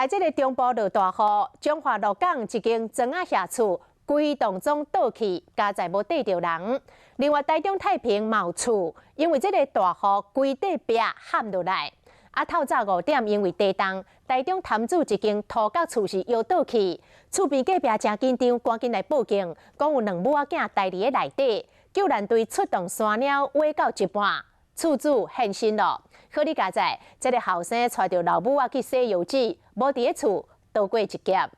啊，這个中部落大雨，彰化鹿港一間磚仔瓦厝，規棟總倒去，佳哉無綴著人。另外，台中太平嘛有厝，因為這个大雨，規塊壁陷落來。啊，透早5點，因為地動，台中潭子一間塗角厝是搖倒去，厝邊隔壁誠緊張，趕緊來報警，講有兩母仔囝待佇咧內底，救援隊出動山貓挖到一半，厝主現身囉。好哩佳哉，這个後生帶著老母仔去洗腰子，無佇咧厝，逃過一劫。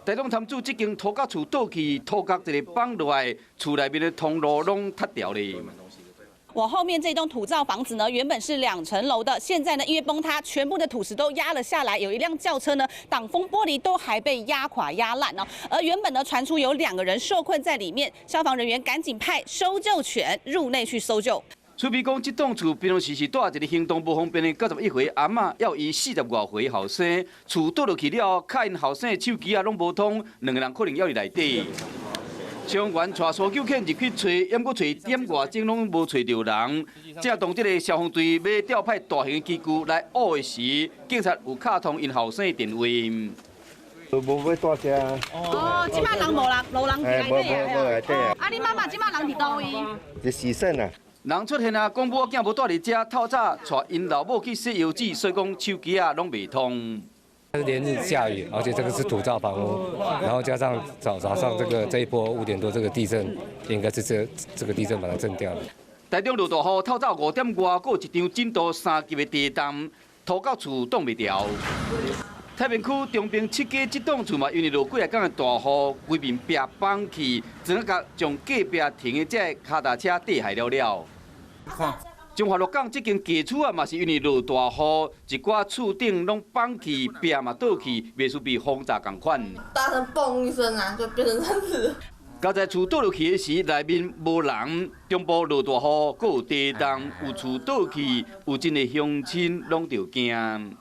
台中潭子這間塗角厝倒去，塗角一个崩落來，厝內面的通路攏塌掉咧。我後面這棟土造房子呢，原本是2層樓的，現在呢，因為崩塌，全部的土石都壓了下來，有一輛轎車呢，擋風玻璃都還被壓垮壓爛呢。而原本呢，傳出有兩個人受困在裡面，消防人員趕緊派搜救犬入內去搜救。厝邊講，這棟厝平常時是蹛一个行動無方便的91歲阿嬤，猶有伊40外歲後生，厝倒落去了後，敲𪜶後生的手機仔攏無通，兩个人可能猶佇內底。消防員帶搜救犬入去揣，毋過揣點外鐘攏無揣著人。正當這个消防隊欲調派大型機具來挖的時，警察有敲通𪜶後生的電話。無欲蹛遮。哦，這馬人無人，無人佇內底啊。無內底啊。啊，你媽媽這馬人佇佗位？是時辰啊。人出現啊，講母仔囝無蹛佇遮，透早帶𪜶老母去洗腰子，所以講手機仔攏袂通。連日下雨，而且這個是土造房屋，然後加上早早上這一波5點多這個地震，應該是這個地震把它震掉了。台中落大雨，透早5點外，閣有一場震度3級的地動，塗角厝擋袂牢。太平區中平七街這棟厝嘛，因為落幾仔工的大雨，規面壁崩去，磚仔角將隔壁停的這个跤踏車綴害了了。看。彰化鹿港這間家厝啊，嘛是因為落大雨，一寡厝頂攏崩去，壁嘛倒去，袂輸比風閘仝款。大聲嘣一聲啊，就變成這樣子。佳哉厝倒落去的時，內面無人。中部落大雨，閣有地動，有厝倒去，有真的鄉親攏著驚。